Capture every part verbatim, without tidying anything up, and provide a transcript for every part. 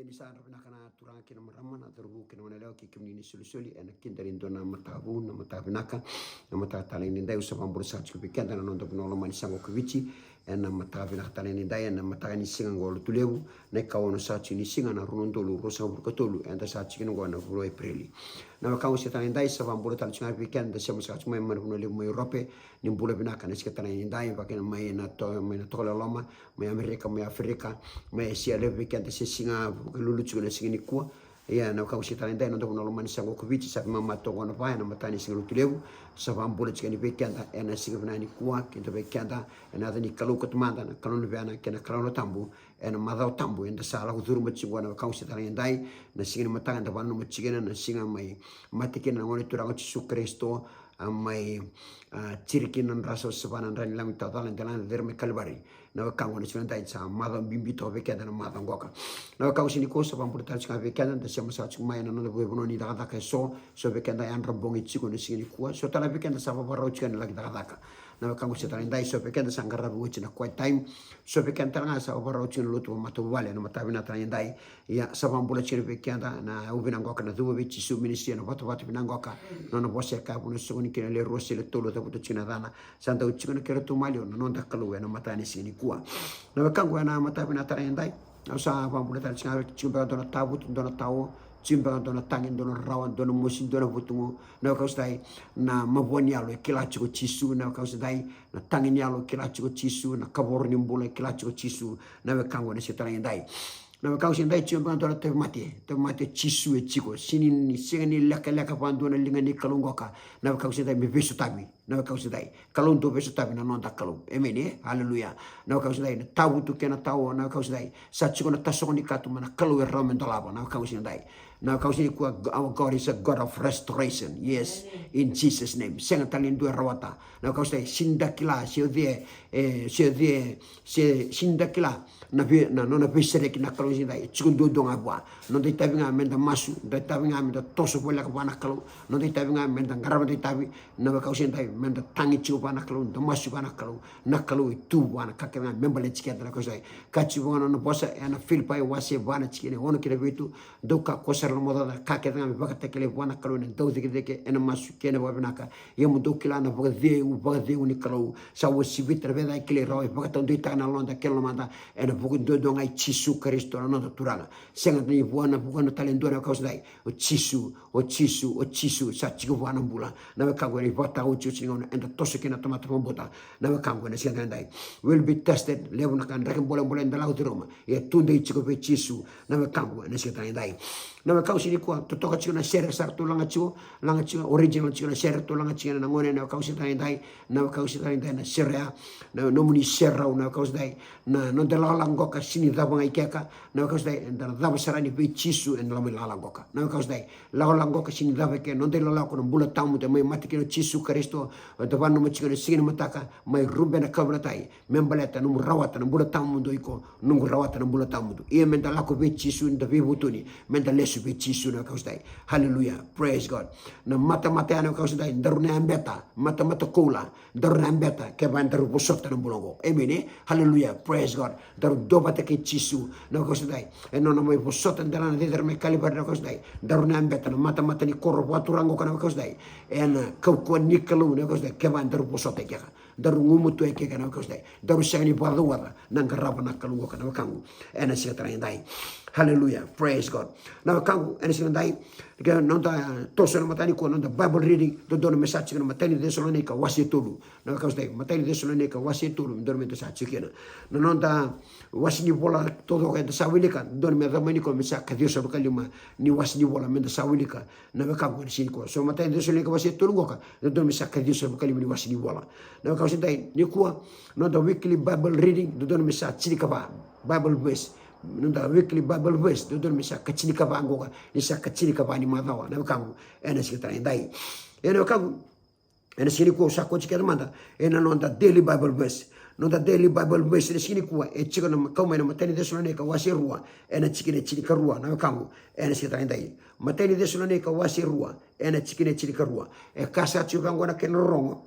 Ni sa yadra vinaka na turaga kei na marama, na cauravou kei na goneyalewa, kei kemuni na isolisoli ena kidari dua na mataka vou, na mataka vinaka, na mataka talei ni dai. Au sa vakabula saka tiko vei keda na noda vanua lomani sa qo ko Viti ena mataka vinaka talei ni dai, ena mataka ni siga qo Lotulevu, na ikaono saka tiko ni siga na rua na udolu ruasagavulu ka tolu, eda sa tiko kina qo ena vula o Epereli. Na wekaqu, siga talei ni dai sa vakabula tale tiko ga vei keda da sema saka tiko mai mai na vanua levu mai Europe, ni bula vinaka na siga talei ni dai, vaka kina mai na to, mai na tokalau loma, mai Amerika, mai Aferika, mai Esia levu vei keda se siga vakalulu tiko na siga nikua. Ia na wekaqu, siga talei ni dai, na noda vanua lomani sa qo ko Viti, sa veimama toka qo na va ena mataka ni siga Lotulevu. Sa vakabula tiko yani vei keda ena siga vinaka nikua, kida vei keda ena yaca ni Kalou ko Tamada, na Kalou na Luvena kei na Kalou na Tabu. Ena macawa tabu eda sa lako curuma tiko qo na wekaqu, siga talei ni dai, na siga ni mataka eda vananuma tiko kina na siga mai mate kina na Gone Turaga o Jisu Karisito, a mai, a, tiri kina na nodra savasava na dra ni Lami tawacala, e delana cecere mai Kalivari. Na wekaqu, na siga ni dai, sa macawa bibi toka vei keda na macawa qoka. Na wekaqu, siga nikua sa vakabula tale tiko ga vei keda da sema saka tiko mai ena noda veivanua ni cakacaka eso. So vei keda yadra bogi tiko na siga nikua, so tale vei keda sa vavarau tiko ena laki cakacaka. Na wekaqu, siga talei ni dai, so vei keda sa qaravi oti na quiet time. So vei keda tale ga sa vavarau tiko na lotu vakamatavuvale ena mataka vinaka talei ni dai. Ia sa vakabula tiko vei keda na yau vinaka qoka, na Cuva vei Jisu Ministry, ena vatavata vinaka qoka, nona vosa e kaya, vanua e soqoni kina e lewe rua se lewe tolu, cavuta tiko na yacana. Sa dau tiko na kena tu maliwa na noda Kalou ena mataka ni siga nikua. Na wekaqu, ena mataka vinaka talei ni dai, au sa vakabula tale tiko ga, tiko beka dua na tavutu, dua na tao, tiko beka dua na tagi, dua na rarawa, dua na mosi, dua na vutugu. Na wekaqu, siga talei, na mavoa ni yalo e kila tiko o Jisu. Na wekaqu, siga talei, na tagi ni yalo e kila tiko o Jisu, na kavoro ni bula e kila tiko o Jisu. Na wekaqu, ena siga talei ni dai, na wekaqu, siga ni dai, tiko beka dua na tauvimate, tauvimate o Jisu e tiko. Sega ni, sega ni lekaleka vakadua na liga ni Kalou qoka. Na wekaqu, siga ni dai, me veisotavi. Na wekaqu, siga ni dai, Kalou dau veisotavi na noda Kalou. Emeni, e? Aleluya. Na wekaqu, siga ni dai, na tavutu kei na tao, na wekaqu, siga ni dai, sa tiko na tasogo ni katuba, na Kalou e rawa me dolava. Na wekaqu, siga ni dai, na wekaqu, siga nikua, our God is a God of restoration. Yes, in Jesus' name. Sega tale ni dua e rawata. Na wekaqu, siga ni dai, sega ni da kila se o cei, e, se o cei, se, sega ni da kila na vei, na nona veisereki na Kalou, siga ni dai, e tiko duadua ga vua. Noda itavi ga me da masu, noda itavi ga me da toso voleka vua na Kalou, noda itavi ga me da qarava, noda itavi, na wekaqu, siga ni dai, me da tagi tiko vua na Kalou, da masu vua na Kalou. Na Kalou e tu vua na ka kece ga me baleti keda, na wekaqu, siga ni dai. Ka tiko vua na nona vosa ena Filipai wase va na tikina e ono kei na vitu: Dou kakua sara ni lomaocaoca na ka kece ga me vakatakilai vua na Kalou ena daucikecike, ena masu kei na vakavinaka. Ia mo dou kila na vakacegu, vakacegu ni Kalou. Sa uasivita na veicakilai rawa, e vakataudeitaka na yaloda kei na lomada ena vuku duadua ga i Jisu Karisito na noda Turaga. Sega ni vua na vuku tale e dua, na wekaqu, siga ni dai. O Jisu, o Jisu, o Jisu, sa tiko vua na bula. Na wekaqu, ena ivakataotioti ni gauna eda toso kina na tamata vakabauta. Na wekaqu, ena siga ni dai, will be tested. Levu na ka draki bolebole eda lako curuma, ia tudei tiko vei Jisu. Na wekaqu, ena siga ni dai, na wekaqu, siga nikua, totoka tiko na sere sa ratou laga tiko, laga tiko, original tiko na sere ratou laga tiko na gone, na wekaqu, siga ni dai. Na wekaqu, siga ni dai, na sere ya, na nomuni serau, na wekaqu, siga ni dai. Na noda ilakolako qoka sega ni cava ga i kea. Na wekaqu, siga ni dai, eda na cava sara yani vei Jisu ena loma ni ilakolako qoka. Na wekaqu, siga ni dai, ilakolako qoka sega ni cava i kea. Noda ilakolako na bula tawamudu e mai mate kina o Jisu Karisito. Eda vananuma tiko na siga ni mataka, mai rube na kauveilatai, me baleta nomu rawata na bula tawamudu o iko, noqu rawata na bula tawamudu. Ia me da lako vei Jisu, da veivutuni, me da lesu vei Jisu, na wekaqu, siga ni dai. Haleluya. Praise God. Na matamata ya, na wekaqu, siga ni dai, daru na yabeta, matamata koula, daru na yabeta kevaka daru vosota na bula oqo. Emeni, e? Haleluya. Praise God. Daru duavata kei Jisu, na wekaqu, siga ni dai, ena nona mai vosota e delana cecere mai Kalivari, na wekaqu, siga ni dai. Daru na yabeta na matamata ni koro vakaturaga qoka, na wekaqu, siga ni dai, ena kaukauwa ni Kalou, na wekaqu, siga ni dai, kevaka daru vosota e kea, daru gumatua e kea, na wekaqu, siga ni dai, daru sega ni vakacauoca na qarava na Kalou qoka, na wekaqu, ena siga talei ni dai. Haleluya. Praise God. Na wekaqu, ena siga ni dai, ke noda toso ena mataka nikua, noda Bible reading dodonu me sa tiko na imatai ni Cesalonaika wase tolu. Na wekaqu, siga ni dai, imatai ni Cesalonaika wase tolu, dodonu me da sa tiko kina. Na noda wase ni vola taucoko eda sa wilika, dodonu me yaco mai nikua me sa ka ciwasagavulu ka lima ni wase ni vola me da sa wilika, na wekaqu, ena siga nikua. So imatai ni Cesalonaika wase tolu qoka, dodonu me sa ka ciwasagavulu ka lima ni wase ni vola. Na wekaqu, siga ni dai, nikua, noda weekly Bible reading dodonu me sa tinikava, Bible verse. Noda weekly Bible verse dodonu me sa ka tinikava qoka, ni sa ka tinikava ni macawa, na wekaqu, ena siga talei ni dai. Ena wekaqu, ena siga nikua au sa kauti keda mada ena noda daily Bible verse. Noda daily Bible verse ena siga nikua e tiko na, kau mai na imatai ni Cesalonaika wase rua, ena tikina e tinikarua, na wekaqu, ena siga talei ni dai. Imatai ni Cesalonaika wase rua, ena tikina e tinikarua. E kaya saka tiko vaqo na kena rorogo: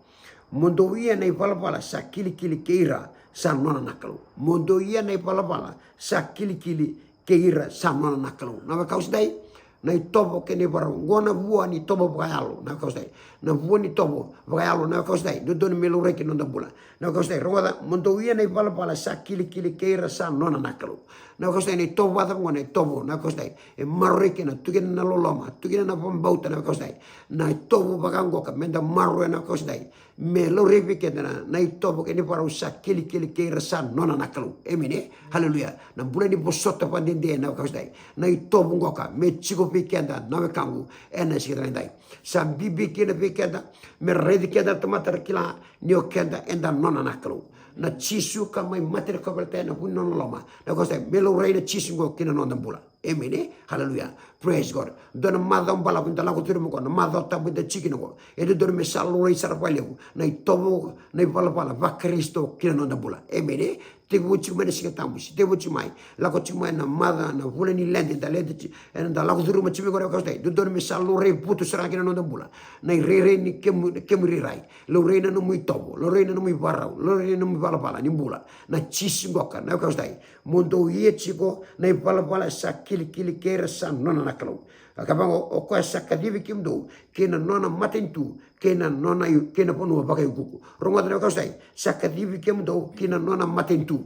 Mo dou ia na ivalavala sa kilikili kei ira sa nona na Kalou. Mo dou ia na ivalavala sa kilikili kei ira sa nona na Kalou. Na wekaqu edaidai, na itovo kei na ivarau, oqo na vua ni tovo vakayalo, na wekaqu edaidai. Na vua ni tovo vakayalo, na wekaqu edaidai, dodonu me laurai ki na noda bula. Na wekaqu edaidai, rogoca, mo dou ia na ivalavala sa kilikili kei ira sa nona na Kalou. Na wekaqu edaidai, na itovo vata oqo na itovo, na wekaqu edaidai, e maroroi kina, tu kina na loloma, tu kina na vakabauta, na wekaqu edaidai. Na itovo vaka oqo ka meda maroroya, na wekaqu edaidai, me laurai vei keda na, na itovo kei na ivarau sa kilikili kei ira sa nona na Kalou. Emeni e? Haleluya. Na bula ni vosota vakadede, na wekaqu edaidai, na itovo qoka me tiko vei keda, na wekaqu, ena siga edaidai. Sa bibi kina vei keda me raici keda na tamata ra kila ni o keda eda nona na Kalou. Na Jisu ka mai mate ena kauveilatai ena vuku ni nona loloma, na wekaqu edaidai, me laurai na Jisu qo ki na noda bula. Emeni e? Haleluya. Praise God. Dua na macawa balavu eda lako curuma oqo, na macawa tabu eda tiko kina oqo. E dodonu me sa laurai sara vakalevu na itovo, na ivalavala vaKarisito ki na noda bula. Emeni e? Tekivu tiko mai na Siga Tabu, se tekivu tiko mai, lako tiko mai na macawa, na vula ni lede eda lede tiko, eda lako curuma tiko mai oqo, na wekaqu edaidai, dodonu me sa laurai vutu sara ga ki na noda bula na irairai ni kemu, kemu irairai. Laurai na nomu itovo, laurai na nomu ivarau, laurai na nomu ivalavala ni bula. Na Jisu qoka, na wekaqu edaidai, mo dou ia tiko na ivalavala sa kilikili kei ira sa nona na Kalou. Ka vaqo, o koya sa kacivi kemudou ki na nona matanitu, kei na nona i-, kei na vanua vakaiukuuku. Rogoca, na wekaqu edaidai, sa kacivi kemudou ki na nona matanitu.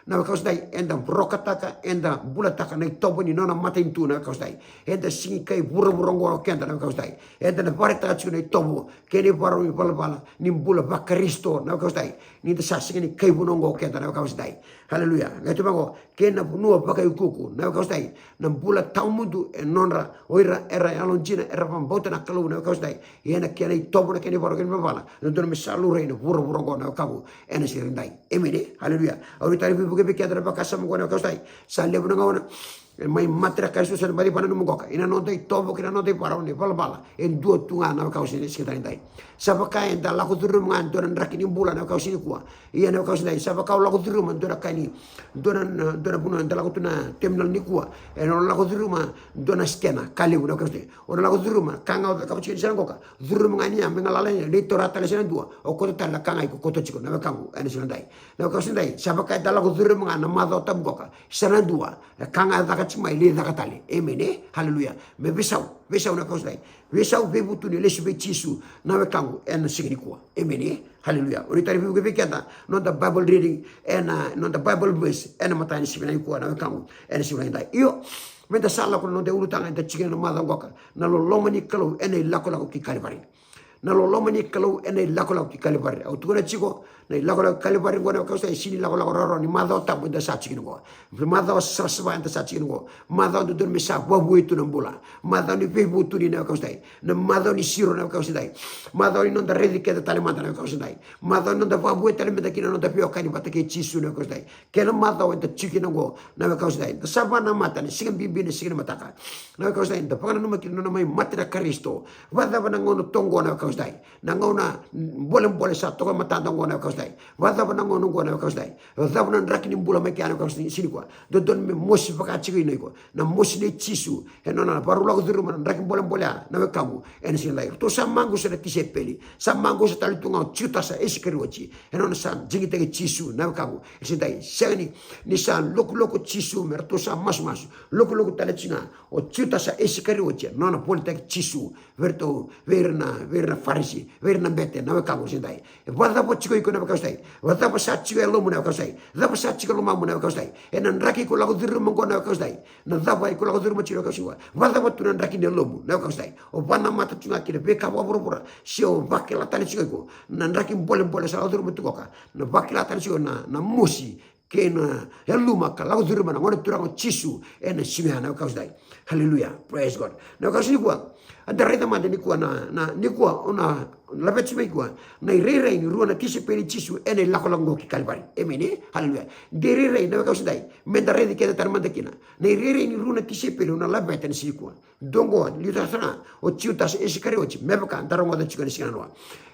Na wekaqu edaidai, eda vorokataka, eda bulataka na itovo ni nona matanitu, na wekaqu edaidai. Eda sega ni kai vuravura oqo o keda, na wekaqu edaidai. Eda na vakaraitaka tiko na itovo kei na ivarau, ivalavala ni bula vaKarisito, na wekaqu edaidai, ni da sa sega ni kai vanua oqo o keda, na wekaqu edaidai. Haleluya. Qai tu vaqo, kei na vanua vakaiukuuku, na wekaqu edaidai. Na bula tawamudu e nodra o ira era yalodina, era vakabauta na Kalou, na wekaqu edaidai. Ia na kena itovo, na kena ivarau, kena ivalavala, dodonu me sa laurai ena vuravura oqo, na wekaqu, ena siga edaidai. Emeni e? Haleluya. Au nuitaka ni veivuke vei keda na vakasama oqo, na wekaqu edaidai. Sa levu na gauna e mai mate na Karisito, sa na baci vakananuma qoka. Ia na noda itovo kei na noda ivarau, na ivalavala, e dua tu ga, na wekaqu, ena siga edaidai. Sa vaka eda lako curuma ga e dua na draki ni bula, na wekaqu, siga nikua. Ia, na wekaqu edaidai, sa vaka o lako curuma e dua na ka ni, dua na, dua na vanua eda lako tu na terminal nikua. Ena o lako curuma e dua na scanner, ka levu, na wekaqu edaidai. O na lako curuma, ka ga o cakava tiko ni sa na qoka, curuma ga ni ya me galala ni, lai taura tale sa na dua, o koto tale na ka ga iko koto tiko, na wekaqu, ena siga edaidai. Na wekaqu edaidai, sa vaka eda lako curuma ga na macawa tabu qoka, sa na dua, e ka ga e caka tiko mai, lai caka tale. Emeni e? Haleluya. Me veisau, veisau, na wekaqu edaidai. Veisau, veivutuni, lesu vei Jisu, na wekaqu, ena siga nikua. Emeni e? Haleluya. Au nuitaka ni veivuke vei keda noda Bible reading, ena noda Bible verse ena mataka ni siga nikua, na wekaqu, ena siga edaidai. Io, meda sa lako na noda ulutaga eda tiko kina na macawa qoka, na loloma ni Kalou ena ilakolako ki Kalivari. Na loloma ni Kalou ena ilakolako ki Kalivari. Au tukuna tiko, na ilakolako ki Kalivari oqo, na wekaqu edaidai, e sega ni lakolako rawarawa ni macawa tabu eda sa tiko kina oqo. Macawa savasava eda sa tiko kina oqo. Macawa dodonu me sa vakavoui tu na bula. Macawa ni veivutuni, na wekaqu edaidai. Na macawa ni siro, na wekaqu edaidai. Macawa ni noda raici keda tale mada, na wekaqu edaidai. Macawa ni noda vakavoui tale mada kina noda veiwekani vata kei Jisu, na wekaqu edaidai. Kena macawa eda tiko kina oqo, na wekaqu edaidai. Da sa vakanamata na siga bibi, na siga ni mataka, na wekaqu edaidai, da vakananuma kina na nona mai mate na Karisito. Vakacava na gauna tu oqo, na wekaqu edaidai? Na gauna bolebole sa toka e matada oqo, na wekaqu edaidai. Vakacava na gauna oqo, na wekaqu edaidai? Vakacava na draki ni bula mai kea, na wekaqu edaidai, siga nikua? Dodonu me mosi vaka tiko kina o iko na mosi nei Jisu ena nona vakarau lako curuma na draki bolebole ya, na wekaqu, ena siga edaidai. Ratou sa maqusa na tisaipeli, sa maqusa tale tu ga o Jutasa Isikarioti ena nona sa digitaki Jisu, na wekaqu, ena siga edaidai. Sega ni, ni sa lokuloku o Jisu me ratou sa masumasu. Lokuloku tale tiko ga o Jutasa Isikarioti ena nona volitaki Jisu vei iratou, vei ira na, vei ira na Farisi, vei ira na bete, na wekaqu, ena siga edaidai. E vakacava tiko o iko, na wekaqu edaidai? Vakacava sa tiko e yalomu, na wekaqu edaidai? Cava sa tiko e lomamu, na wekaqu edaidai? Ena draki iko lako curuma oqo, na wekaqu edaidai? Na cava iko lako curuma tiko, na wekaqu edaidai? Vakacava tu na draki ni yalomu, na wekaqu edaidai? O vakanamata tiko ga kina veika vakavuravura, se o vakila tale tiko iko na draki bolebole sa lako curuma tu qoka? Na vakila tale tiko na, na mosi kei na yaluma ka lako curuma na Gone Turaga o Jisu ena siga ya, na wekaqu edaidai. Haleluya. Praise God. Na wekaqu, siga nikua, eda raica mada nikua na, na, nikua, o na laveti mai nikua na irairai ni rua na tisaipeli i Jisu ena ilakolako oqo ki Kalivari. Emeni e? Haleluya. De irairai, na wekaqu edaidai, meda raici keda tale mada kina na irairai ni rua na tisaipeli o na laveta ena siga nikua. Dua oqo, liutaka sara ga o Jutasa Isikarioti, me vaka da rogoca tiko ena siga nanoa.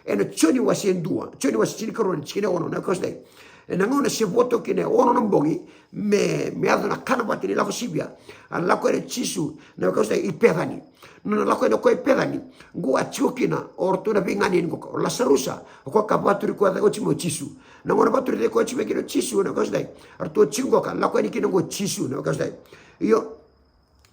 Ena Joni wase dua, Joni wase tinikarua, tikina e ono, na wekaqu edaidai. Ena gauna se vo toka kina e ono na bogi, me, me yaco na kana vata ni lako sivia. A lako yani o Jisu, na wekaqu siga edai, i Pecani. Nona lako yani o koya i Pecani, qo a tiko kina o ratou na veiganeni qoka, o Lasarusa, o koya ka vakaturi koya cake oti mai o Jisu. Na gauna vakaturi cake oti mai kina o Jisu, na wekaqu siga edai, a ratou tiko qoka, lako yani kina qo o Jisu, na wekaqu siga edai. Io,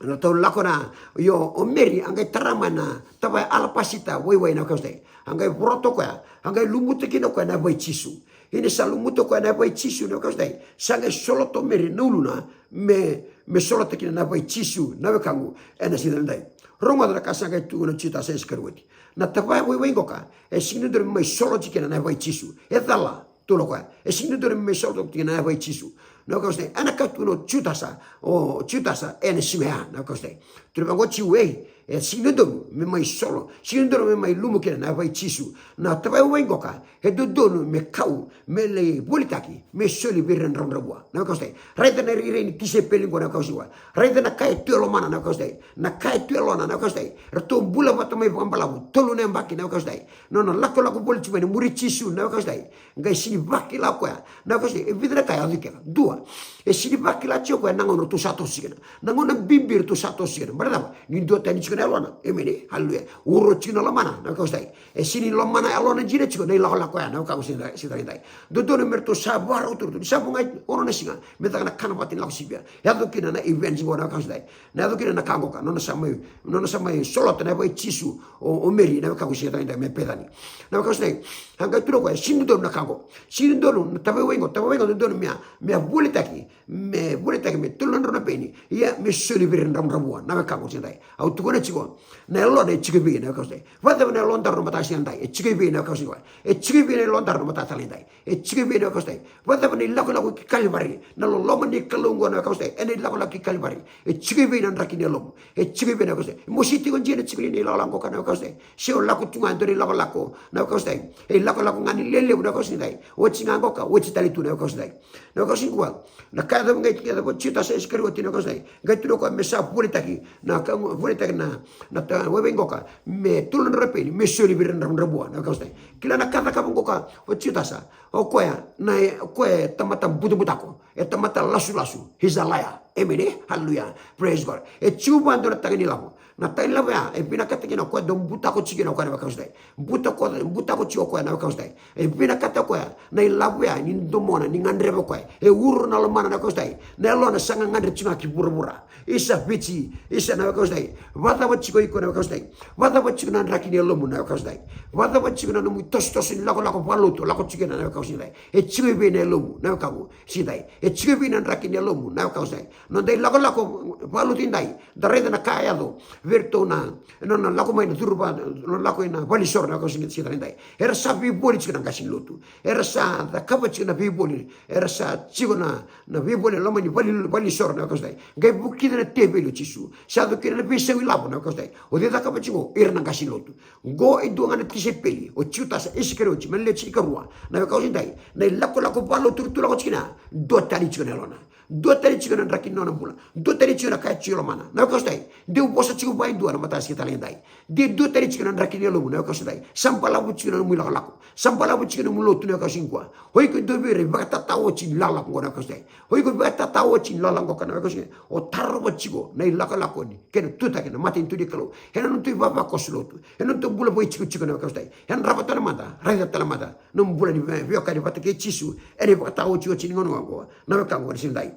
na tau lako na, io, o Meri a qai tara mai na tavaya alapasita waiwai, na wekaqu siga edai. A qai vorota o koya, a qai lumuta kina o koya na yava i Jisu. Ia ni sa lumuta o koya na yava i Jisu, na wekaqu siga edai, sa qai solota o Meri na uluna me, me solota kina na yava i Jisu, na wekaqu, ena siga edai. Rogoca na ka sa qai tukuna o Jutasa Isikarioti. Na tavaya waiwai qoka e sega ni dodonu me mai solota kina na yava i Jisu. E cala tolu o koya. E sega ni dodonu me mai solota kina na yava i Jisu, na wekaqu siga edai. Ena ka tukuna o Jutasa, o Jutasa ena siga ya, na wekaqu siga edai. Tukuna vaqo o Jiu, e, e sega ni dodonu me mai solo, sega ni dodonu me mai lumuta kina na yava i Jisu. Na tavaya waiwai qoka e dodonu me kau, me lai volitaki, me soli vei ira na dravudravua, na wekaqu siga edai. Raica na irairai ni tisaipeli qo, na wekaqu siga edai. Raica na ka e tu e lomana, na wekaqu siga edai. Na ka e tu e lomana, na wekaqu siga edai. Ratou bula vata mai vakabalavu tolu na yabaki, na wekaqu siga edai. Nona lakolako voli tiko mai na muri Jisu, na wekaqu siga edai. Qai sega ni vakila o koya, na wekaqu siga edai, e vica na ka e yaco kina. Dua, e sega ni vakila tiko o koya na gauna ratou sa toso kina. Na gauna bibi ratou sa toso kina. Baleta na cava? Ni duatani tiko na yalona. Emeni. Haleluya. Uro tiko na lomana, na wekaqu siga edai. E sega ni lomana yalona dina tiko na ilakolako ya, na wekaqu siga edai, siga edai. Dodonu me ratou sa vakarautaka ratou ni sa vo ga e ono na siga me caka na kana vata ni lako sivia. Yaco kina na event qo, na wekaqu siga edai. Na yaco kina na ka qoka, nona sa mai, nona sa mai solota na yava i Jisu o, o Meri, na wekaqu siga edai, me Pecani. Na wekaqu siga edai, a qai tukuna o koya, sega ni dodonu na ka qo. Sega ni dodonu na tavaya waiwai qo, tavaya waiwai qo dodonu me a, me a volitaki, me volitaki me tolu na drau na peni, ia me soli vei ira na dravudravua, na wekaqu siga edai. Au tukuna tiko, na yalona e tiko i vei, na wekaqu siga edai? Vakacava na yalodra na mataka siga edai? E tiko i vei, na wekaqu siga edai? E tiko i vei na yalodra na mataka tale edai? E tiko i vei, na wekaqu siga edai? Vakacava na ilakolako ki Kalivari, na loloma ni Kalou qo, na wekaqu siga edai, ena ilakolako ki Kalivari? E tiko i vei na draki ni yalomu? E tiko i vei, na wekaqu siga edai? Mo se tiko dina tiko li na ilakolako qoka, na wekaqu siga edai? Se o lako tu ga e dua na ilakolako, na wekaqu siga edai, e ilakolako ga ni lelevu, na wekaqu siga edai. Oti ga qoka, oti tale tu, na wekaqu siga edai. Na wekaqu siga qo, na ka e yaco qai, qai yaco vei Jutasa Isikarioti, na wekaqu siga edai. Qai tukuna o koya me sa volitaki, na ka, volitaki na, na tavaya waiwai qoka me tolu na drau na peni, me soli vei ira na dravudravua, na wekaqu siga edai. Kila na ka e cakava qoka o Jutasa. O koya na, o koya e tamata butabutako, e tamata lasulasu. He's a liar. Emeni. Haleluya. Praise God. E tiko vua e dua na taga ni lavo. Na taga ni lavo ya e vinakata kina o koya, dau butako tiko kina o koya, na wekaqu siga edai. Butako, butako tiko o koya, na wekaqu siga edai. E vinakata o koya na ilavo ya ni domona, ni gadreva o koya. E uro na lomana, na wekaqu siga edai. Na yalona sa gagadre tiko ga ki vuravura. Isa Viti, isa, na wekaqu siga edai. Vakacava tiko o iko, na wekaqu siga edai? Vakacava tiko na draki ni yalomu, na wekaqu siga edai? Vakacava tiko na nomu itosotoso ni lakolako vakalotu o lako tiko kina, na wekaqu siga edai? E tiko i vei na yalomu, na wekaqu siga edai? E tiko i vei na draki ni yalomu, na wekaqu siga edai? Noda ilakolako vakalotu edai, da raica na ka e yaco vei iratou na, na, na lako mai na curuvaka, na lako ina valenisoro, na wekaqu siga, siga edai. Era sa veivoli tiko na qase ni lotu. Era sa cakava tiko na veivoli. Era sa tiko na, na veivoli e loma ni vale, valenisoro, na wekaqu siga edai. Qai vukica na teveli o Jisu. Sa yaco kina na veisau ilavo, na wekaqu siga edai. O cei cakava tiko? Ira na qase ni lotu. Qo e dua ga na tisaipeli, o Jutasa Isikarioti, mai na lewe tinikarua, na wekaqu siga edai. Na ilakolako vakalotu ratou lako tiko kina, duatani tiko na yalona. Duatani tiko na draki ni nona bula. Duatani tiko na ka e tiko e lomana, na wekaqu siga edai. Deu vosa tiko vua e dua na mataka siga tale edai. De duatani tiko na draki ni yalomu, na wekaqu siga edai. Sa balavu tiko na nomu ilakolako. Sa balavu tiko na nomu lotu, na wekaqu siga qo. O iko e dua vei ira e vakatatao oti ni lakolako qo, na wekaqu siga edai. O iko e vakatatao oti ni lakolako qoka, na wekaqu siga edai. O tarova tiko na ilakolako ni kena tutaki na matanitu ni Kalou ena nodatou ivavakoso lotu, ena nodatou bula vakaitikotiko, na wekaqu siga edai. Yadrava tale mada, raica tale mada nomu bula ni vei, veiwekani vata kei Jisu ena ivakataotioti ni gauna oqo, na wekaqu, na siga edai.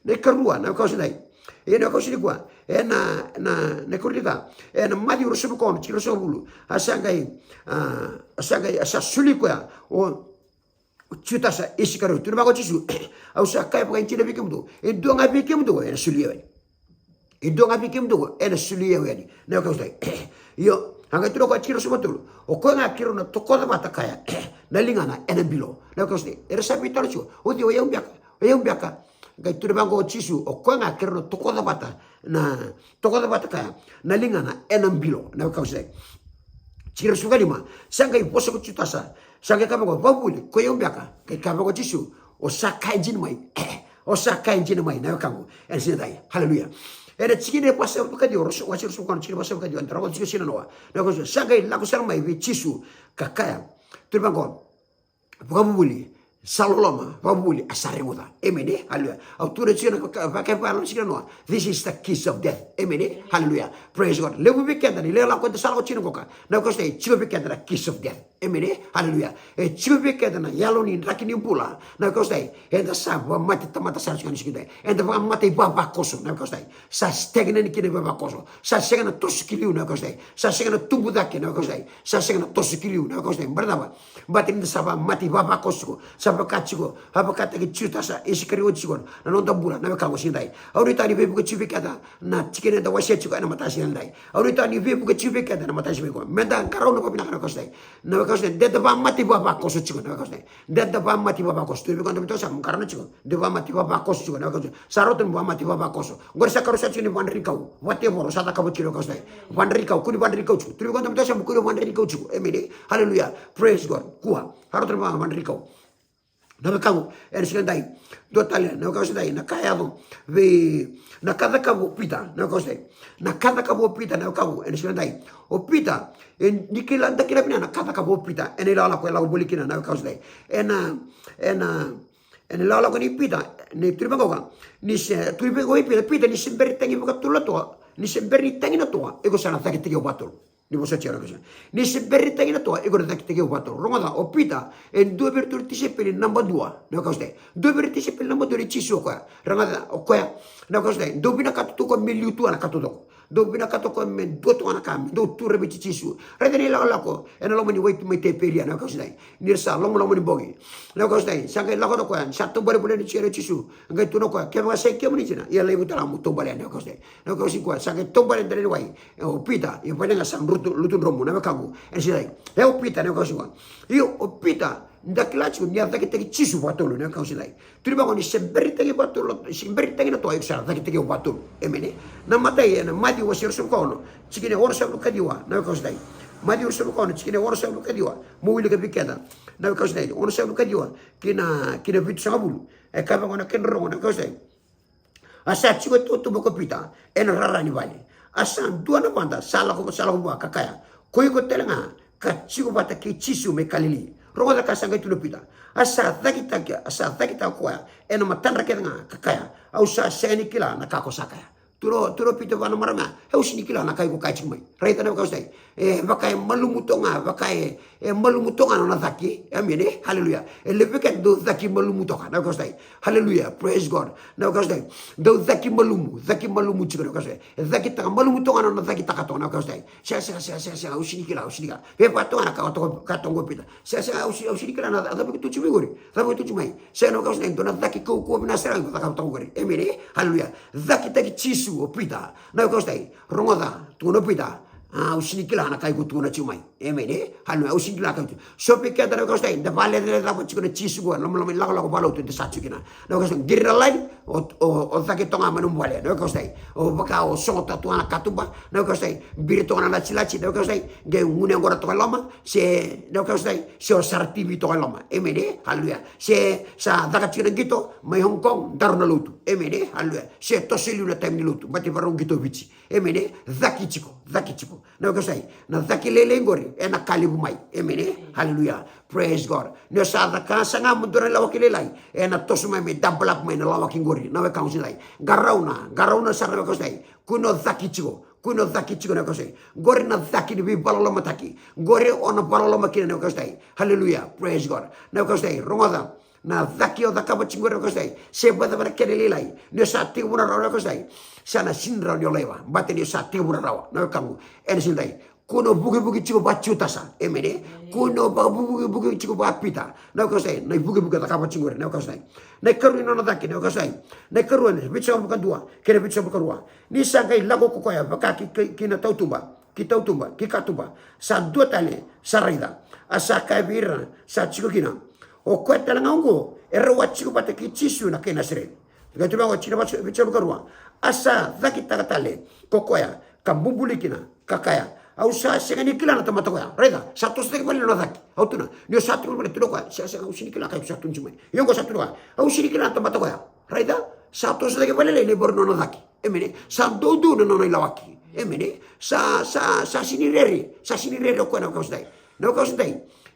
Na ikarua, na wekaqu siga edai. Ia na wekaqu siga nikua, ena, na, na ikarua ni ka, ena Maciu ruasagavulu ka ono, tikina ruasagavulu. A sa qai, a, a sa qai, a sa soli koya o, o Jutasa Isikarioti. Tukuna vaqo o Jisu, au sa kaya vakaidina vei kemudou, e dua ga vei kemudou ena soli au yani. E dua ga vei kemudou ena soli au yani, na wekaqu siga edai. Io, a qai tukuna o koya, tikina ruasagavulu ka tolu. O koya ga keirau na tokoca vata kaya na ligana ena bilo, na wekaqu siga edai. Era sa veitaro tiko, o cei, o yau beka? O yau beka? Qai tukuna vaqo o Jisu, o koya ga keirau na tokoca vata, na tokoca vata kaya na ligana ena bilo, na wekaqu siga edai. Tikina ruasagavulu ka lima, sa qai vosa ko Jutasa, sa qai kaya vaqo, vakavuvuli, ko i au beka? Qai kaya vaqo o Jisu, o sa kaya dina mai. O sa kaya dina mai, na wekaqu, ena siga edai. Haleluya. Ena tikina e vasagavulu ka ciwa, wase ruasagavulu ka ono, tikina e vasagavulu ka ciwa, da rogoca tiko siga nikua, na wekaqu siga edai. Sa qai lako sara mai vei Jisu ka kaya, tukuna vaqo, vakavuvuli, sa loloma, vakavuvuli, a sa reguca. Emeni e? Haleluya. Au tukuna tiko na vaka, vaka e vaka na siga na noa. This is the kiss of death. Emeni e? Haleluya. Praise God. Levu vei keda ni lewe lako eda sa lako tiko ni qoka, na wekausidai, tiko vei keda na kiss of death. Emeni e? Haleluya. E tiko vei keda na yalo ni draki ni bula, na wekausidai, eda sa vakamate tamata sara tiko na siga dai. Eda vakamate ivavakoso, na wekausidai. Sa stagnant kina ivavakoso. Sa sega na toso ki liu, na wekausidai. Sa sega na tubu cake, na wekausidai. Sa sega na toso ki liu, na wekausidai. Baleta na cava? Baleta ni da sa vakamate ivavakoso tiko. Sa vaka tiko, a vakataki Jutasa Isikarioti tiko na noda bula, na wekaqu, siga dai. Au nuitaka ni veivuke tiko vei keda na tikina eda wasea tiko ena mataka siga dai. Au nuitaka ni veivuke tiko vei keda na mataka siga dai. Meda qarauna vakavinaka, na wekausidai. Na wekausidai, de da vakamate ivavakoso tiko, na wekausidai. De da vakamate ivavakoso. Tukuna vei koya na dauniveitokoni yasana, mo qarauna tiko. De vakamate ivavakoso tiko, na wekausidai. Sa rauta ni vakamate ivavakoso. Qori sa karua sara tiko ni vadrarikau. Vatevoro sa cakava tiko, na wekausidai. Vadrarikau, kua ni vadrarikau tiko. Tukuna vei koya na dauniveitokoni yasana, mo kua ni vadrarikau tiko. Emeni e? Haleluya. Praise God. Kua. Sa rauta ni vadrarikau. Na wekaqu, ena siga dai. Dua tale, na wekausidai, na ka yaco vei, na ka cakava o Pita, na wekausidai. Na ka cakava o Pita, na wekaqu, ena siga dai. O Pita, e, ni kila, da kila vinaka na ka cakava o Pita ena ilakolako e lako voli kina, na wekausidai. Ena, ena, ena ilakolako nei Pita, ni tukuni vaqo ka, ni se, tukuni vaqo vei Pita, Pita, ni se bera ni tagi vakatolu na toa, ni se bera ni tagi na toa, iko sa na cakitaki au vakatolu. Ni vosoti au, na wekausidai. Ni se bera ni tagi na toa, iko na cakitaki au vakatolu. Rogoca, o Pita e dua vei iratou na tisaipeli naba dua, na wekausidai. Dua vei iratou na tisaipeli naba dua nei Jisu o koya. Rogoca, o koya, na wekausidai, dau vinakata tu o koya me liu tu ga na ka taucoko. Dau vinakata o koya me dua tu ga na ka, me dau tu raviti Jisu. Raica na ilakolako ena loma ni wai mai Tiperia, na wekausidai. Ni ra sa lomaloma ni bogi, na wekausidai, sa qai lako o koya, sa taubale voli yani o Jisu. Qai tukuna o koya, kevaka sa i kemuni dina, ia laivi tale ga mo taubale yani, na wekausidai. Na wekausidai, koya sa qai taubale dela ni wai. E, o Pita, io, vale ga sa lutu, lutu dromu, na wekaqu, ena siga dai. E, o Pita, na wekausidai, koya. Io, o Pita, da kila tiko ni a cakitaki Jisu vakatolu, na wekausidai. Tukuni vaqo, ni se bera ni tagi vakatolu, se bera ni tagi na toa, iko sa na cakitaki au vakatolu. Emeni e? Na imatai, ena Maciu wase ruasagavulu ka ono, tikina e onosagavulu ka ciwa, na wekausidai. Maciu ruasagavulu ka ono, tikina e onosagavulu ka ciwa. Mo wilika vei keda, na wekausidai. Onosagavulu ka ciwa ki na, ki na vitusagavulu. E kaya vaqo na kena rogo, na wekausidai. A sa tiko e tautuba ko Pita ena rara ni vale. A sa dua na vada sa lako, sa lako vua ka kaya, ko iko tale ga ka tiko vata kei Jisu mai Kalili. Rogoca ka sa qai tukuna o Pita. A sa cakitaki, a sa cakitaka o koya ena matadra kece ga ka kaya, au sa sega ni kila na ka ko sa kaya. Tukuna, tukuna o Pita vua na marama ya, au sega ni kila na ka iko kaya tiko mai. Raica, na wekausidai. E vaka e malumu toka ga, vaka e, e malumu toka ga na nona caki. Emeni e? Haleluya. E levu vei keda dau caki malumu toka, na wekausidai. Haleluya. Praise God. Na wekausidai, dau caki malumu, caki malumu tiko, na wekausidai. E cakitaka, malumu toka ga na nona cakitaka toka, na wekausidai. Sega, sega, sega, sega, sega, au sega ni kila, au sega ni kila. Vei vaka toka ga na ka toka, ka toka o Pita. Sega, sega, au sega, au sega ni kila na cava ko tu tiko mai qori. Cava ko tu tiko mai. Sega, na wekausidai, dua na caki kaukauwa vinaka sara ga ko cakava toka qori. Emeni e? Haleluya. Cakitaki Jisu o Pita. Na wekausidai, rogoca, tukuna o Pita, a, au sega ni kila na ka iko tukuna tiko mai. Emeni e? Haleluya. Au sega ni kila na ka iko tukuna. So vei keda, na wekausidai, da vakalecalecava tiko na Jisu qo ena lomaloma ni lakolako vakalotu eda sa tiko kina. Na wekausidai, qiri na laini, o, o, o cake toka ga mai nomu vale, na wekausidai. O vaka o sogota toka ga na katuba, na wekausidai, biri toka ga na lasilasi, na wekausidai, qai gunu yaqona toka e loma, se, na wekausidai, se o sara T V toka e loma. Emeni e? Haleluya. Se sa caka tiko na qito mai Hong Kong, daru na lotu. Emeni e? Haleluya. Se toso e liu na taimi ni lotu, baleta ni vakarau qito o Viti. Emeni e? Caki tiko, caki tiko. Na wekausidai, na caki lailai qori ena ka levu mai. Emeni e? Haleluya. Praise God. Ni o sa caka, saga mo dua na ilawaki lailai, ena toso mai, me double up mai na lawaki qori, na wekaqu, siga dai. Qarauna, qarauna sara, na wekausidai. Kua ni o caki tiko, kua ni o caki tiko, na wekausidai. Qori na caki ni veivakalolomataki. Qori o na vakaloloma kina, na wekausidai. Haleluya. Praise God. Na wekausidai, rogoca. Na caki o cakava tiko qori, na wekausidai, se vakacava na kena lailai, ni o sa tekivuna rawa, na wekausidai, sa na sega ni rawa ni o laiva, baleta ni o sa tekivuna rawa, na wekaqu, ena siga dai. Kua ni o vukivuki tiko vaka Jutasa. Emeni e? Kua ni o vakavukivuki tiko vaka Pita, na wekausidai, na ivukivuki o cakava tiko qori, na wekausidai. Na ikarua ni nona caki, na wekausidai. Na ikarua, na vitusagavulu ka dua kei na vitusagavulu ka rua. Ni sa qai lako ko koya vaka ki, ki, ki na tautuba, ki tautuba, ki katuba, sa dua tale sa raica, a sa kaya vei ira sa tiko kina, o koya tale ga oqo erau a tiko vata kei Jisu na kai Nasareci. Qai tukuna vaqo, tikina vitusagavulu ka rua. A sa cakitaka tale ko koya ka bubului kina, ka kaya, au sa sega ni kila na tamata koya. Raica, sa toso cake vakalailai na nona caki. Au tukuna, ni o sa tukuna vakalailai, tukuna o koya, sega, sega, au sega ni kila na ka iko sa tukuna tiko mai. Ia oqo sa tukuna o koya, au sega ni kila na tamata koya. Raica, sa toso cake vakalailai na ivoru ni nona caki. Emeni e? Sa doudou na nona ilawaki. Emeni e? Sa, sa, sa sega ni rere, sa sega ni rere o koya, na wekausidai. Na wekausidai,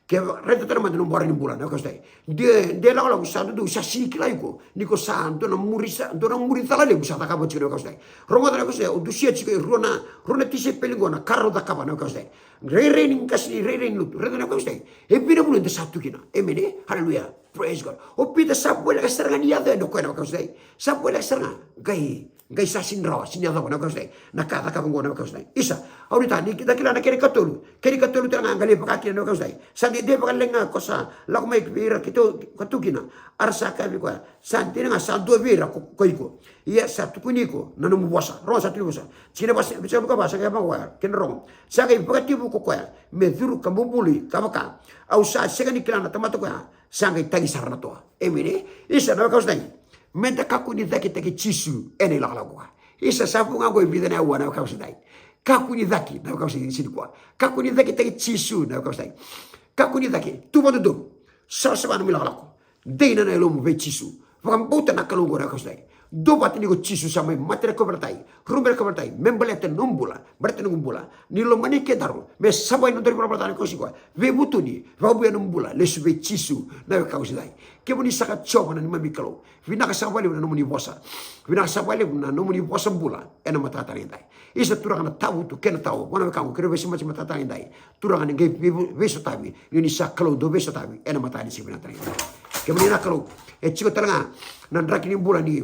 Ke raica tale mada na nomu bora ni bula na wekaqu siga edai. De, de lakolako sa dodonu sa sega ni kila iko ni ko sa dua na muri, sa dua na muri cala levu sa cakava tiko na wekaqu siga edai. Rogoca na wekaqu siga edai, o dusia tiko e rua na, rua na tisaipeli qo na ka rau cakava na wekaqu siga edai. Rairai ni qase, rairai ni lotu, raica na wekaqu siga edai. E vei na vanua eda sa tu kina? Emeni. Haleluya. Praise God. O Pita sa voleka sara ga ni yaco yani o koya na wekaqu siga edai. Sa voleka sara ga. Qai Qai sa sega ni rawa, sega ni yacova na wekaqu siga edai. Na ka cakava qo na wekaqu siga edai. Isa, au nuitaka ni da kila na kena ikatolu. Kena ikatolu tale ga qai lai vaka kina na wekaqu siga edai. Sa dede vakalailai ga ko sa lako mai vei ira keitou ka tu kina. A ra sa kaya vei koya, sa dina ga sa dua vei ira ko, ko iko. Ia sa tukuni iko na nomu vosa. Rogoca sa tukuni vosa. Tikina vasa, tikina vaka va sa qai vaka koya. Kena rogo. Sa qai vakatekivu ko koya me curu ka bubului ka vaka, au sa sega ni kila na tamata koya. Sa qai tagi sara na toa. Emeni. Isa na wekaqu siga edai. Meda kakua ni cakitaki Jisu ena ilakolako. Isa sa vu ga qo e vica na aua na wekaqu siga edai. Kakua ni caki na wekaqu siga edai nikua. Kakua ni cakitaki Jisu na wekaqu siga edai. Kakua ni caki. Tu vakadodonu. Savasava na nomu ilakolako. Dei na yalomu vei Jisu. Vakabauta na Kalou qo na wekaqu siga edai. Duavata ni ko Jisu sa mai mate na kauveilatai, rube na kauveilatai me baleta na nomu bula, baleta na noqu bula. Ni lomani kedaru me savai na nodaru ivalavala ca na wekaqu siga edai. Veivutuni, vakavouya na nomu bula, lesu vei Jisu na wekaqu siga edai. Kemuni saka Jiova na neimami Kalou. Vinaka saka vakalevu na nomuni vosa. Vinaka saka vakalevu na nomuni vosa bula ena mataka tale edai. Isa Turaga na tavutu kei na tau vua na wekaqu kei na veisemati mataka tale edai. Turaga ni qai vei, veisotavi, ni oni sa Kalou dau veisotavi ena mataka ni siga vinaka tale edai. Kemuni na Kalou, e tiko tale ga na draki ni bula ni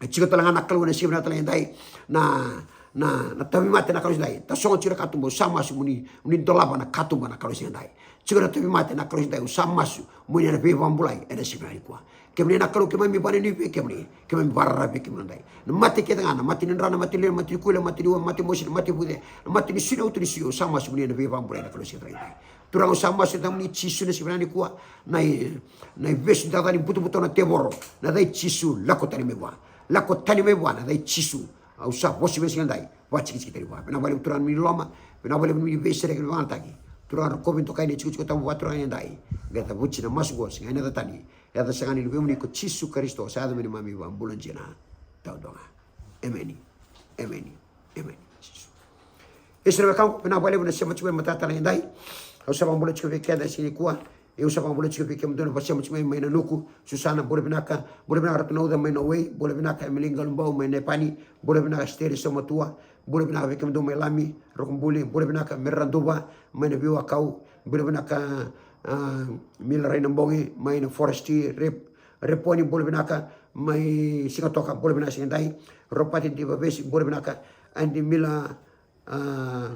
E tiko tale ga na Kalou ena siga vinaka tale edai. Na, na, na tauvimate na Kalou siga edai. Tasogo tiko na katuba, au sa masu mo ni, mo ni dolava na katuba na Kalou siga edai. Tiko na tauvimate na Kalou siga edai, au sa masu mo ni na veivakabulai ena siga vinaka nikua. Kemuni na Kalou, keimami vakanuinui vei kemuni, keimami vakararavi vei kemuni edai. Na mate kece ga, na mate ni dra, na mate ni lewe, na mate ni kuila, na mate ni ua, na mate mosi, na mate vuce, na mate ni sui, na uto ni sui, au sa masu mo ni na veivakabulai na Kalou siga vinaka edai. Turaga, au sa masu ena yacamuni Jisu na siga vinaka nikua. Na i, na ivesu ni cakacaka ni butobuto na tevoro, na yaca i Jisu, lako tani mai vua. Lako tani mai vua na yaca i Jisu. Au sa vosa vei siga edai, vakatikitikitaki vua. Vinaka vakalevu Turaga ni loma, vinaka vakalevu ni veisereki, ni vakayagataki. Turaga, rokovi, dokai na itikotiko tabu vua Turaga ni edai. Qai cavuti na masu qo, sega ena yaca tani, yaca sega ni luvemuni ko Jisu Karisito, sa yaca me neimami ivakabula dina. Taudua ga. Emeni. Emeni. Emeni. Jisu. Isa na wekaqu, vinaka vakalevu na sema tiko mai mataka tale edai. Au sa vakabula tiko vei keda siga nikua. Au sa vakabula tiko vei kemudou na vakasema tiko mai, mai Nanuku. Susana, bula vinaka. Bula vinaka Ratu Nauca mai Norway. Bula vinaka Emily Qalubau mai Nepani. Bula vinaka Steri Saumatua. Bula vinaka vei kemudou mai Lami, Rokobuli. Bula vinaka Mera Raduva mai na Veiwakau. Bula vinaka, ah, Mila Rainabogi mai na Forestry, Rep-, Reponi. Bula vinaka mai Sigatoka. Bula vinaka siga edai. Ropati Divavesi. Bula vinaka Adi Mila, ah,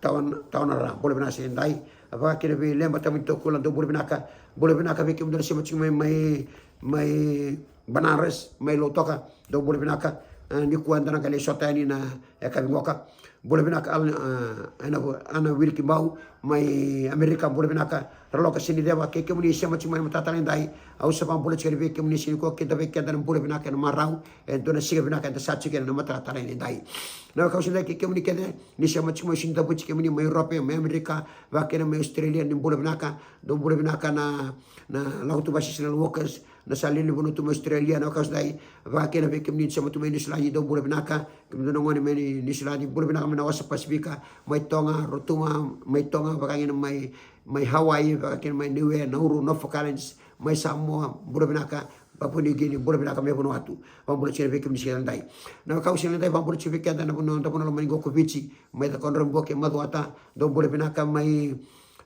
Tawan-, Tawanara. Bula vinaka siga edai. Vaka kina vei Leba Tamani Tokula, dou bula vinaka. Bula vinaka vei kemudou na sema tiko mai, mai, mai Banaras, mai Lautoka, dou bula vinaka. Ah, nikua eda na qai lai sota yani na yakavi qoka. Bula vinaka Al-, ah, Ana, Ana Wiliki Bau mai Amerika, bula vinaka. Raloka Siniceva, kei kemuni sema tiko mai na mataka tale edai. Au sa vakabula tiko yani vei kemuni siga nikua, keda vei keda na bula vinaka ena marau. E dua na siga vinaka eda sa tiko ena mataka tale edai. Na wekaqu siga edai, kei kemuni kece ni sema tiko mai, sega ni cavuti kemuni mai Europe, mai Amerika, vaka kina mai Australia, ni bula vinaka. Dou bula vinaka na, na Lako Tu Vasi Seasonal Workers, na sa lewe ni vanua tu mai Australia, na wekaqu siga edai. Vaka kina vei kemuni sema tu mai Niusiladi, dou bula vinaka. Kemudou na gone mai Niusiladi, bula vinaka mai na wasa Pasifika, mai Toga, Rotuma, mai Toga, vaka kina mai, mai Hawaii, vaka kina mai Niue, Nauru, Norfolk Islands, mai Samoa, bula vinaka. Papua New Guinea, bula vinaka mai Vanuatu. Vakabula tiko vei kemuni siga edai. Na wekaqu siga edai, vakabula tiko vei keda na vanua, na vanua lomani qo ko Viti, mai Cakaudrove, Buake, Macuata, dou bula vinaka mai,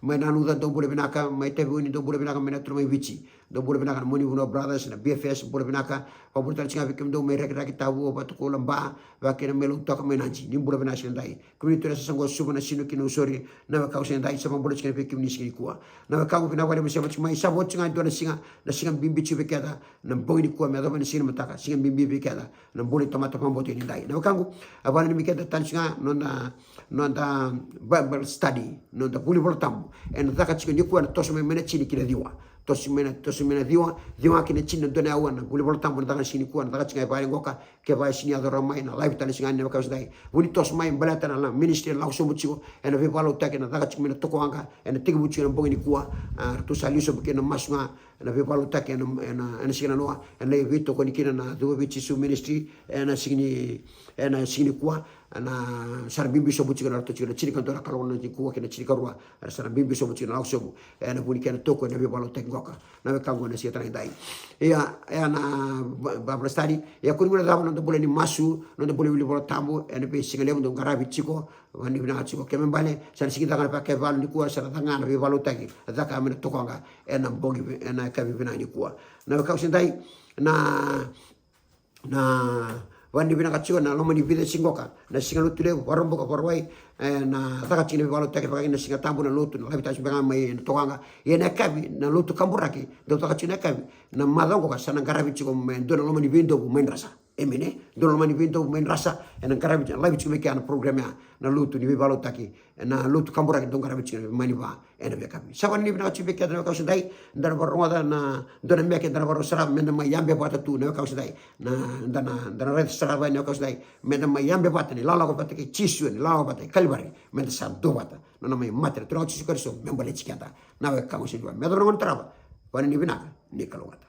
mai Nanuca, dou bula vinaka mai Taveuni, dou bula vinaka mai na turaga mai Viti. Dou bula vinaka na Moni Vanua Brothers, na B F S, bula vinaka. Vakabula tale tiko ga vei kemudou mai Rakiraki, Tavua, Vatukoula, Ba, vaka kina mai Lautoka, mai Nadi, ni bula vinaka siga edai. Kemuni tu na sasa qo, Suva, Nasinu kei Nausori, na wekaqu siga edai, sa vakabula tiko vei kemuni siga nikua. Na wekaqu, vinaka vakalevu na sema tiko mai, sa vo tiko ga e dua na siga, na siga bibi tiko vei keda, na bogi nikua me yacova na siga ni mataka, siga bibi vei keda. Na bula ni tamata vakabauta ni edai. Na wekaqu, a vakananumi keda tale tiko ga noda, noda Bible study, noda vuli Vola Tabu. Ena caka tiko nikua, ena toso mai, mai na tini ki na ciwa. Toso mai na, toso mai na ciwa, ciwa ki na tini na dua na aua na vuli Vola Tabu ena caka na siga nikua, ena caka tiko ga e vale qoka, kevaka e sega ni yaco rawa mai na live tale siga ni na wekaqu siga edai. Vuni toso mai, baleta na, na ministry ena lako sobu tiko, ena veivakalotutaki ena caka tiko mai na Tokawaqa, ena tekivu tiko ena bogi nikua, ah, ratou sa liu sobu kina na masu ga, na veivakalotutaki ena, ena, ena siga nanoa, ena lai veitokoni kina na Cuva vei Jisu Ministry, ena siga ni, ena siga nikua, na sa na bibi sobu tiko na, ratou tiko na tinikadua na kaloko nikua kei na tinikarua, era sa na bibi sobu tiko na lako sobu, ena vuku ni kena tokoni na veivakalotutaki qoka. Na wekaqu ena siga tale edai. Ia, ena Ba-, Bible study, ia kua ni guilecava na noda bula ni masu, na noda bula ni wili Vola Tabu, ena veisiga levu dau qaravi tiko, vakanuinui vinaka tiko. Kena ibalebale, sa na sega ni caka na vakaivalu nikua, sa na caka ga na veivakalotutaki, caka mai na tokaqa, ena bogi vi-, ena yakavi vinaka nikua. Na wekaqu ena siga edai, na, na vakanuinui vinaka tiko, na loma ni vica na siga qoka, na Siga Lotulevu, Vakaraubuka, Vakarauwai, e, na caka tiko na veivakalotutaki, vaka kina na Siga Tabu na lotu, na live telecast beka ga mai na tokaqa, ia na yakavi, na lotu kaburaki, dau caka tiko na yakavi, na macawa qoka, sa na qaravi tiko mai dua na loma ni veidovu mai Drasa. Emeni. Dua na loma ni veidovu mai Drasa, ena qaravi tiko, live tiko mai kea na program ya, na lotu ni veivakalotutaki, ena lotu kaburaki dau qaravi tiko mai na va, ena veiyakavi. Sa vakanuinui vinaka tiko vei keda na wekaqu ena siga edai, da na vakarogoca na, dua na meke da na vakarau sarava, meda mai yabe vata tu na wekaqu ena siga edai. Na, da na, da na raica sara vei na wekaqu ena siga edai, meda mai yabe vata ni lalako vata kei Jisu, ni lalako vata i Kalivari, meda sa duavata. Na nona mai mate na Turaga o Jisu Karisito, me baleti keda. Na wekaqu ena siga edai, meda rogoca na tarava, vakanuinui vinaka, ni kalougata.